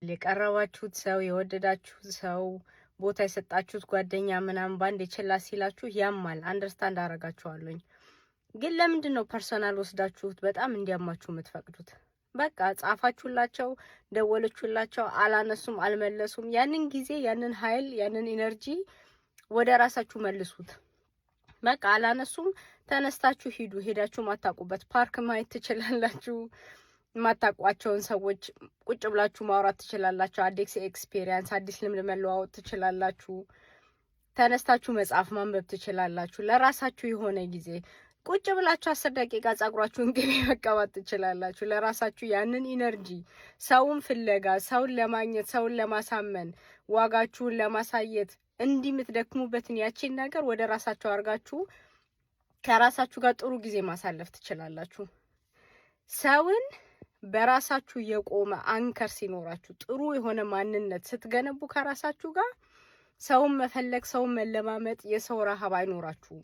የቀረባችሁት ሰው፣ የወደዳችሁት ሰው፣ ቦታ የሰጣችሁት ጓደኛ ምናምን ባንድ ችላ ሲላችሁ ያማል። Understand አረጋችኋለኝ። ግን ለምንድን ነው personal ወስዳችሁት በጣም እንዲያማችሁ የምትፈቅዱት? በቃ ጻፋችሁላቸው፣ ደወለችሁላቸው፣ አላነሱም፣ አልመለሱም። ያንን ጊዜ፣ ያንን ኃይል፣ ያንን energy ወደ ራሳችሁ መልሱት። በቃ አላነሱም፣ ተነስታችሁ ሂዱ። ሄዳችሁ ማታውቁበት ፓርክ ማየት ትችላላችሁ። የማታውቋቸውን ሰዎች ቁጭ ብላችሁ ማውራት ትችላላችሁ። አዲስ experience፣ አዲስ ልምድ መለዋወጥ ትችላላችሁ። ተነስታችሁ መጽሐፍ ማንበብ ትችላላችሁ። ለራሳችሁ የሆነ ጊዜ ቁጭ ብላችሁ 10 ደቂቃ ጸጉራችሁን ቅቤ መቀባት ትችላላችሁ። ለራሳችሁ ያንን energy ሰውን ፍለጋ፣ ሰውን ለማግኘት፣ ሰውን ለማሳመን፣ ዋጋችሁን ለማሳየት እንዲህ የምትደክሙበትን ያቺን ነገር ወደ ራሳችሁ አድርጋችሁ ከራሳችሁ ጋር ጥሩ ጊዜ ማሳለፍ ትችላላችሁ። ሰውን በራሳችሁ የቆመ anchor ሲኖራችሁ፣ ጥሩ የሆነ ማንነት ስትገነቡ ከራሳችሁ ጋር ሰውን መፈለግ፣ ሰውን መለማመጥ፣ የሰው ረሃብ አይኖራችሁም።